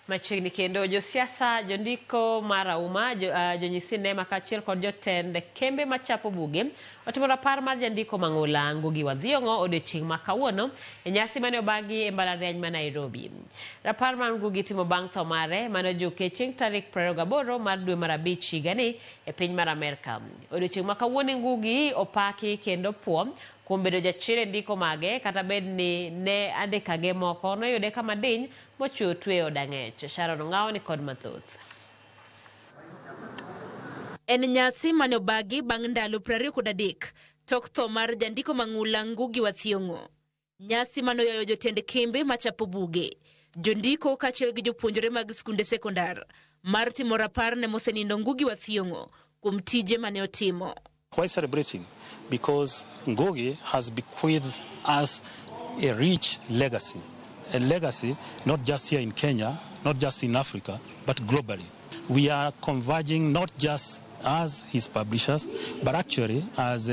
Machiegni kendo josiasa, jondiko mar auma, jo, jonyis sinema kaachiel kod jotend kembe machapo buge otimo rapar mar jandiko mang'ula Ngugi wa Thiong'o odiochieng' ma kawuono e nyasi mane obagi e mbalariany ma Nairobi. Rapar mar Ngugi itimo bang' tho mare mane ojuke chieng' tarik 28 mar dwe mar abich higani e piny mar Amerka. Odiochieng' ma kawuono Ngugi opaki kendo puo kuom bedo jachir e ndiko mage kata bed ni ne andikage moko noyude kama diny mochwe otwe e od ang'ech. Sharon Ong'awo ni kod mathoth. En nyasi mane obagi bang' ndalo 23 tok tho mar jandiko mang'ula Ngugi wa Thiong'o. Nyasi mane oyayo jotend kembe machapo buge, jondiko kaachiel gi jopuonjre mag skunde sekondar mar timo rapar ne mosenindo Ngugi wa Thiong'o kuom tije mane otimo. Why celebrating? Because Ngugi has bequeathed us a rich legacy, a legacy not just here in Kenya, not just in Africa, but globally. We are converging not just as his publishers, but actually as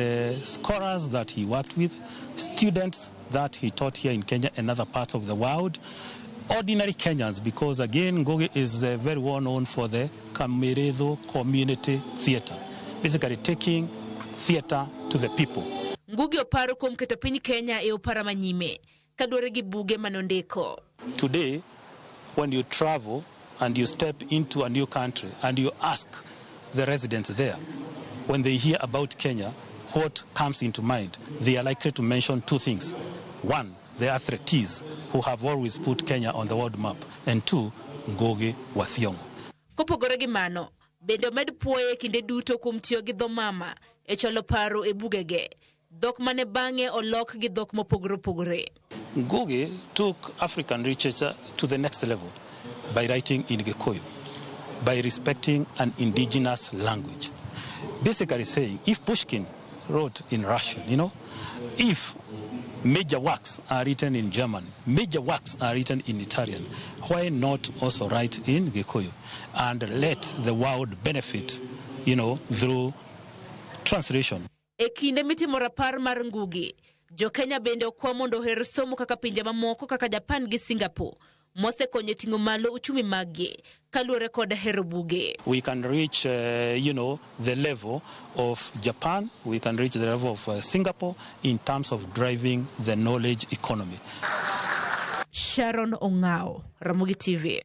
scholars that he worked with, students that he taught here in Kenya and other parts of the world, ordinary Kenyans, because again, Ngugi is very well known for the Kamĩrĩĩthũ Community Theatre, basically taking theatre to the people. Ngugi opar kuom keto piny Kenya e opara manyime kaluwore gi buge manondiko. Today, when you travel and you step into a new country and you ask the residents there, when they hear about Kenya, what comes into mind? They are likely to mention two things. One, the athletes who have always put Kenya on the world map, and two, Ngugi wa Thiong'o. Kopogore gi mano, bende omed puoye kinde duto kuom tiyo gi dho mama e chwalo paro e bugege, dhok mane bang'e olok gi dhok mopogore opogore. Ngugi took African literature to the next level by writing in Gikuyu, by respecting an indigenous language. Basically saying, if Pushkin wrote in Russian, if major works are written in German, major works are written in Italian, why not also write in Gikuyu and let the world benefit through translation? E kinde mitimo rapar mar Ngugi, jo-Kenya bende okwa mondo oher somo kaka pinje mamoko kaka Japan gi Singapore mosekonyo ting'o malo uchumi maggi kaluwore kod hero buge. We can reach the level of Japan, we can reach the level of Singapore in terms of driving the knowledge economy. Sharon Ong'ao, Ramogi TV.